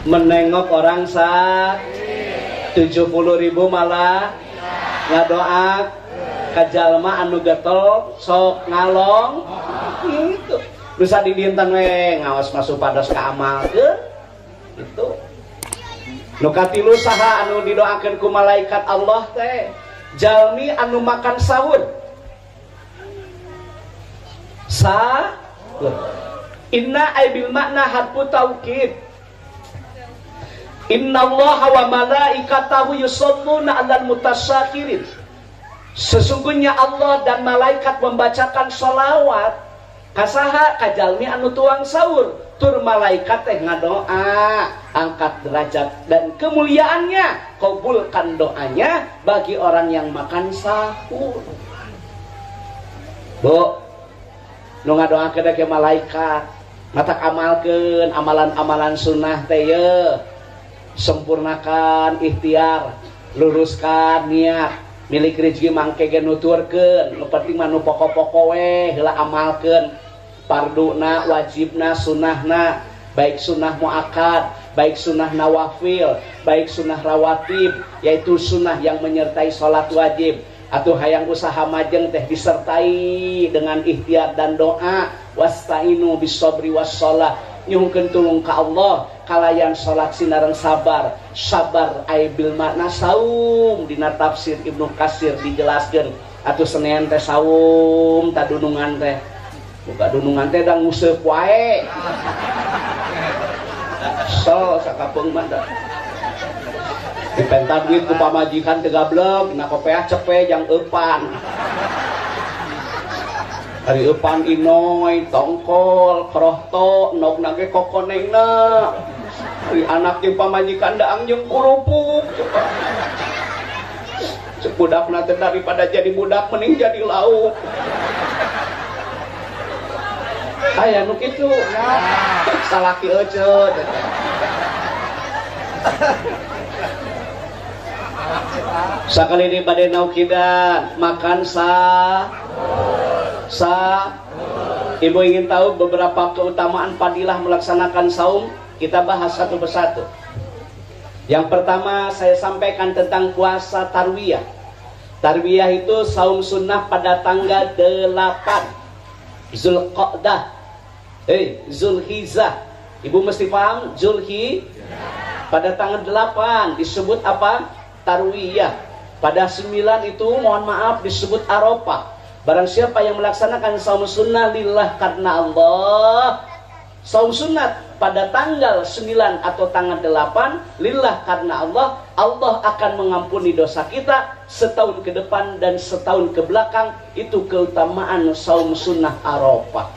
Menengok orang sakit 70.000 malah ngadoa ka jalma anu getol sok ngalong gitu. Bisa didinten we ngawas masuk pados ka amalkeun gitu. Nu katilu saha anu didoakeun ku malaikat Allah teh jalmi anu makan sahur. Sahur. Inna ay bil makna harfu taukid. Innallaha wa malaikatahu yusholluna 'alal mutasyakirin. Sesungguhnya Allah dan malaikat membacakan sholawat kasaha kajalmi anu tuang sahur, tur malaikat teh ngadoa angkat derajat dan kemuliaannya, kabulkan doanya bagi orang yang makan sahur. Bu, nu ngadoakeun ke malaikat, matak amalkeun amalan-amalan sunnah teh ye. Sempurnakan ikhtiar, luruskan niat, milik rezeki mangke ge nuturkeun, nu penting mah nu pokok-pokok we heula amalkeun. Farduna, wajibna, sunnahna, baik sunnah muakkad, baik sunnah nawafil, baik sunnah rawatib, yaitu sunnah yang menyertai salat wajib. Atau hayang usaha majeng teh disertai dengan ikhtiar dan doa, wastainu bisobri wassalah, nyuhunkeun tulung ka Allah kalayan salat sinareng sabar. Sabar ay bil makna saum, dina tafsir Ibnu Katsir dijelaskeun. Atuh Senin teh saum, tadunungan teh buka dunungan teh da nguseup wae. So sakapeung mah da dipenta duit ku pamajikan teu gablek, na kopeah cepe jang eupan. Ari eupan inoy, tongkol, krohto, nog nage kokonengna. Ari anak jeung pamajikan daang jeung kurupuk. Cek budakna teh daripada jadi budak mending jadi lauk. Aya nu kitu. Salaki euceut. Sakali di bade naukidan makan sa sa. Ibu ingin tahu beberapa keutamaan fadilah melaksanakan saum? Kita bahas satu persatu. Yang pertama saya sampaikan tentang puasa tarwiyah. Tarwiyah itu saum sunnah pada tanggal 8 Zulqa'dah, Zulhijjah. Ibu mesti paham Zulhi. Pada tanggal 8 disebut apa? Tarwiyah. Pada 9 itu mohon maaf disebut Arafah. Barang siapa yang melaksanakan saum sunnah lillah karena Allah, saum sunat pada tanggal 9 atau tanggal 8 lillah karena Allah, Allah akan mengampuni dosa kita setahun ke depan dan setahun ke belakang. Itu keutamaan saum sunnah Arafah.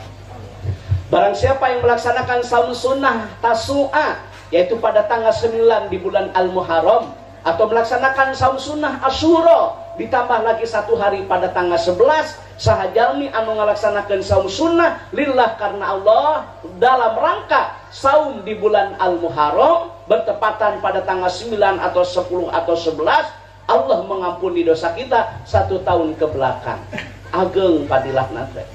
Barang siapa yang melaksanakan saum sunnah Tasu'a, yaitu pada tanggal 9 di bulan Al-Muharram, atau melaksanakan saum sunnah Asyura ditambah lagi satu hari pada tanggal 11, sahajalmi anu ngalaksanakeun saum sunnah lillah karena Allah dalam rangka saum di bulan Al-Muharram bertepatan pada tanggal 9 atau 10 atau 11, Allah mengampuni dosa kita satu tahun ke belakang. Ageng fadilahna teh.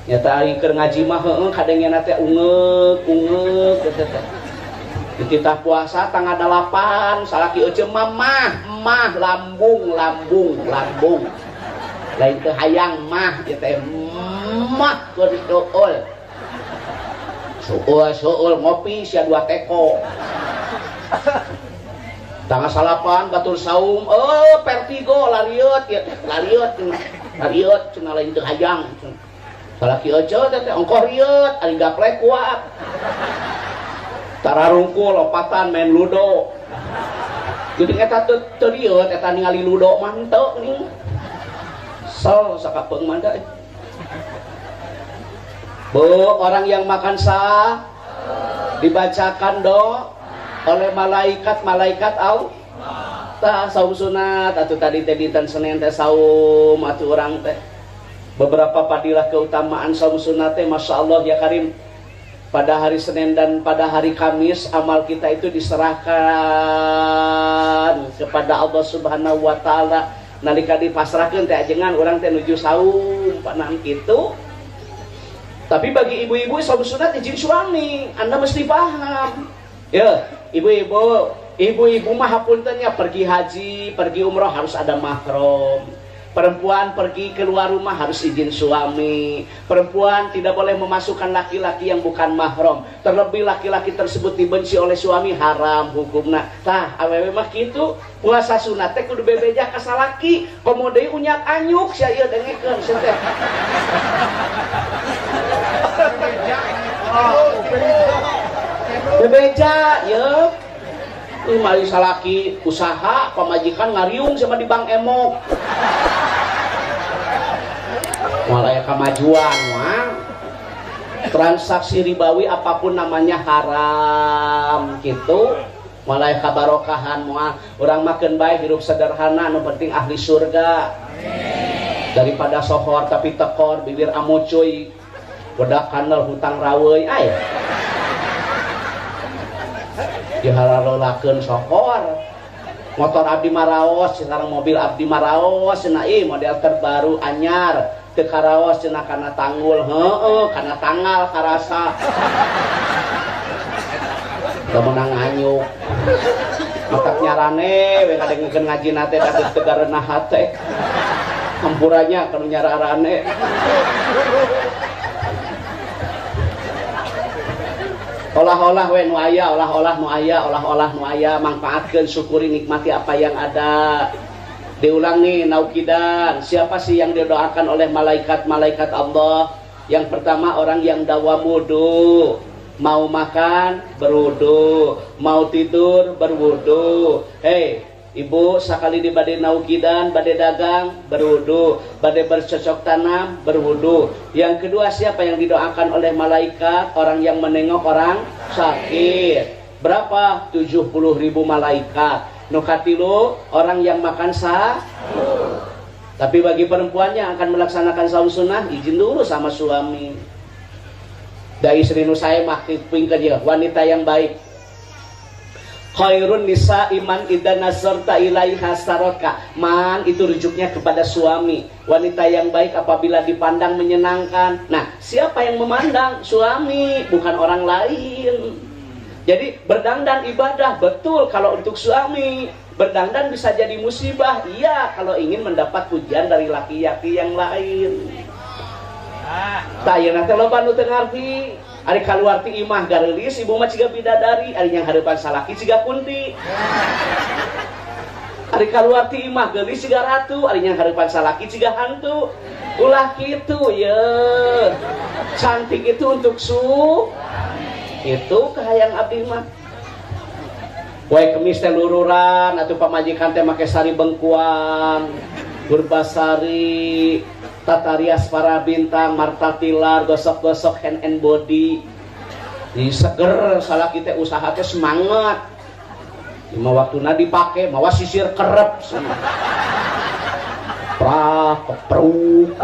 Nyata aing keur ngaji mah heueuh kadengena teh ungeuk ungeuk teh teh. Dititah puasa tanggal 8, salaki euceum mah mah lambung lambung lambung. Lain teu hayang mah ieu teh mah keur suul. Suul suul ngopi sia 2 teko. Tanggal 8 batur saum, vertigo lariut ya, lariut lariut cenah lain teu hayang. Salaki euceum teh ongkoh rieut ari gaplek kuat. Tararungkul lopatan main ludo. Jadi eta teu rieut eta ningali ludo mah henteu ning. Sel sakapeung mah da. Bu, orang yang makan sah dibacakan do oleh malaikat-malaikat au. Tah saum sunat atuh tadi teh dinten Senin teh saum atuh urang teh. Beberapa fadilah keutamaan saum sunat teh masyaallah ya karim. Pada hari Senin dan pada hari Kamis amal kita itu diserahkan kepada Allah Subhanahu wa taala. Nalika dipasrahkeun teh ajengan urang teh nuju saum panang kitu. Tapi bagi ibu-ibu saum sunat izin suami, Anda mesti paham. Ya, ibu-ibu, ibu-ibu mah hapuntennya pergi haji, pergi umroh harus ada mahram. Perempuan pergi keluar rumah harus izin suami. Perempuan tidak boleh memasukkan laki-laki yang bukan mahram. Terlebih laki-laki tersebut dibenci oleh suami, haram hukumna. Tah, awewe mah kitu, puasa sunat teh kudu bebeja ka salaki, komo deui unyak anyuk sia ieu dengekeun sia teh. Bebeja ye. Ih mari salaki usaha pamajikan ngariung sama di bank emok. Moal aya kamajuan moal. Transaksi ribawi apapun namanya haram gitu. Moal aya kabarokahan moal. Urang makeun bae hirup sederhana nu penting ahli surga. Daripada sohor tapi tekor bibir amucuy. Wedak kandel hutang raweuy aya. Dihalalolakeun sohor. Motor abdi maraos, sekarang mobil abdi maraos cenah ih model terbaru anyar. Teu karaos cenah kana tanggul, heueuh kana tanggal karasa. Da meunang anyuk. Matak nyarane we ngadengekeun ngajina teh da teu gareunah hate. Hampurannya kanu nyararane. Olah-olah we nu aya, olah-olah nu aya, olah-olah nu aya, mangfaatkeun, syukuri, nikmati apa yang ada. Diulang nih naukidan, siapa sih yang didoakan oleh malaikat-malaikat Allah? Yang pertama orang yang dawam wudu, mau makan berwudu, mau tidur berwudu. Hei, ibu sakali di bade naukidan, bade dagang berwudu, bade bercocok tanam berwudu. Yang kedua siapa yang didoakan oleh malaikat? Orang yang menengok orang sakit. Berapa? 70.000 malaikat. Nu katilu orang yang makan sahur. Tapi bagi perempuan yang akan melaksanakan saum sunnah, izin dulu sama suami. Da istri nu sae mah pingkeun ieu, wanita yang baik. Khairun nisa iman idza nazarta ilaiha saraka. Man itu rujuknya kepada suami. Wanita yang baik apabila dipandang menyenangkan. Nah, siapa yang memandang? Suami, bukan orang lain. Jadi berdangdan ibadah betul kalau untuk suami. Berdangdan bisa jadi musibah, iya kalau ingin mendapat pujian dari laki-laki yang lain. Tah ayeuna teh loba nu teu ngarti. Ari kaluar ti imah gareulis ibu mah ciga bidadari, ari yang hareupan salaki ciga kunti. Ari kaluar ti imah geulis ciga ratu, ari yang hareupan salaki ciga hantu. Ulah kitu ye. Cantik itu untuk su. Itu kahayang abdi mah. Wae kemis teh lururan atuh pamajikan teh make sari bengkuang, Purbasari, tata rias para bintang, Marta Tilar, gosok-gosok hand and body. Di seger salaki teh usaha teh semangat. Lima waktuna dipake mawa sisir kerep. Prak kepruk.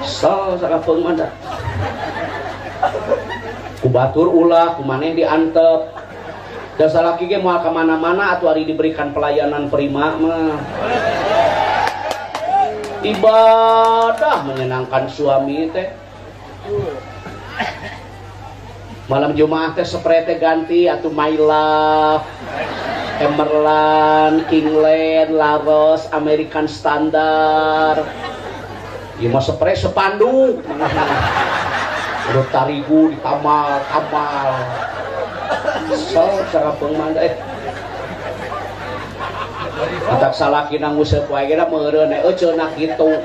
So sakapeung mah da. Ku batur ulah, ku maneh diantep. Da salaki ge moal ka mana-mana atuh ari diberikan pelayanan prima mah. Ibadah menyenangkan suami teh. Malam Jumat teh spray teh ganti atuh My Love, Emerlan, Kingland, Laros, American Standard. Ieu mah spray sepanduk. Udah tarigu ditamal, tamal. So, sarapeung mah teh. Matak salaki nanguseup wae ge da meureun eueuh ceunah kitu.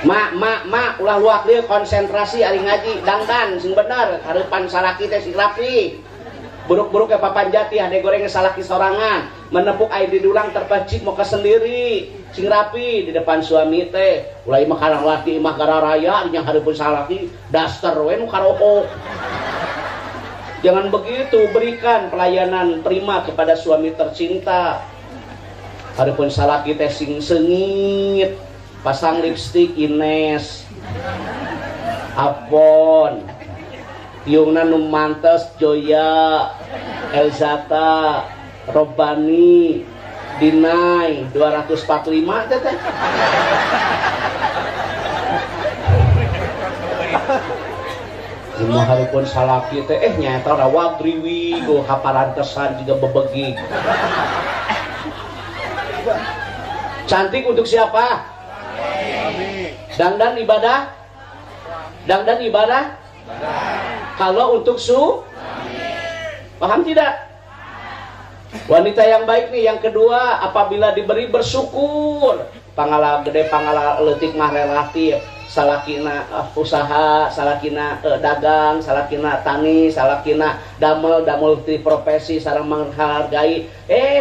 Mak, mak, mak, ulah luak deui konsentrasi ari ngaji, dangdan sing bener, hareupan salaki teh sing rapi. Buruk-buruk ke papan jati hade goreng salaki sorangan, menepuk air di dulang terpecik moka sendiri, sing rapi di depan suami teh. Ulah imah karang laki imah gararaya nya hareupeun salaki daster we nu karokok. Jangan begitu, berikan pelayanan prima kepada suami tercinta. Hareupeun salaki teh sing seungit, pasang lipstik Ines, Apon, tiungna nu mantes Joya, Elzata, Robani, Dinai 245 teh teh. Ilmu harupun salaki teh nyaeta rawagriwi go kaparantesan juga bebegi. Cantik untuk siapa? Dangdan ibadah? Dangdan ibadah? Kalau untuk su? Paham tidak? Wanita yang baik nih, yang kedua, apabila diberi bersyukur. Pangala gede, pangala leutik mah relatif. Salakina usaha, salakina dagang, salakina tani, salakina damel, damel multi profesi, sareng menghargai.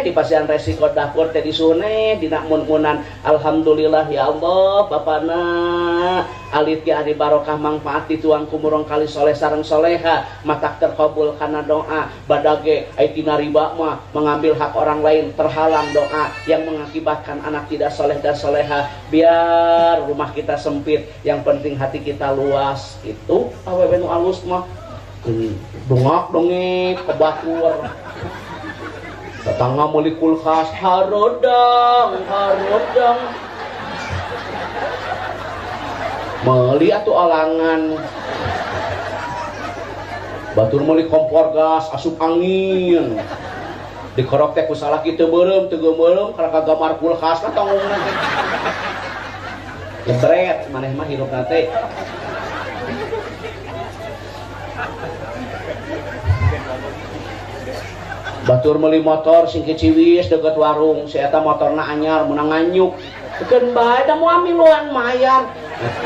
Di pasian resiko dapur teh disune, dina mun-munan. Alhamdulillah ya Allah, bapana alit ge ari barokah mangfaat dituang ku murong kali soleh sareng soleha, matak terkabul kana doa. Badage ai tina riba mah mengambil hak orang lain, terhalang doa yang mengakibatkan anak tidak soleh dan soleha. Biar rumah kita sempit, yang penting hati kita luas. Itu awewe nu alus mah dongak dongik ke batur. Tetangga meuli kulkas harodang harodang. Meuli atuh alangan. Batur meuli kompor gas asup angin. Dikorok teh ku salaki teu beureum teu geumeurem kana kagamar kulkas lah tanggungna teh. Jebret maneh mah hirupna teh. Batur meuli motor sing kiciwis deket warung, si eta motorna anyar meunang nganyuk. Keun bae da moal miluan mayar.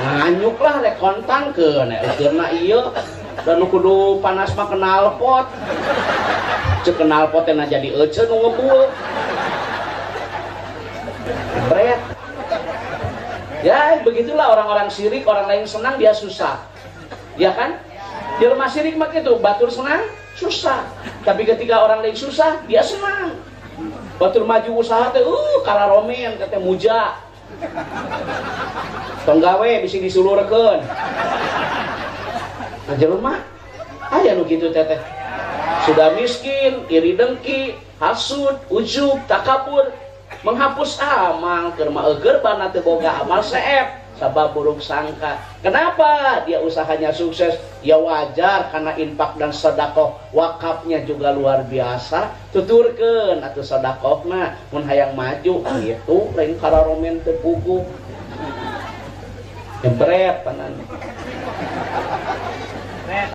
Nganyuk lah rek kontan keun eukeurna ieu. Da nu kudu panas mah knalpot. Ceuk knalpot teh na jadi ece nu ngebul. Jebret. Ya begitulah orang-orang sirik, orang lain senang dia susah. Ya kan? Jelema sirik mah kitu, batur senang susah. Tapi ketika orang lain susah, dia senang. Batur maju usaha teh kararomen teh muja. Tong gawe bisi disulurkeun. Nah jelema aya nu kitu teh teh. Sudah miskin, iri dengki, hasud, ujub, takabur, menghapus amal, keur mah eueur bana teu boga amal seep. Sabab buruk sangka. Kenapa dia usahanya sukses? Ya wajar karena infak dan sedekah, wakafnya juga luar biasa. Tuturkeun atuh sedekahna mun hayang maju gitu, lain kararomen teu puguh. Jebret panan.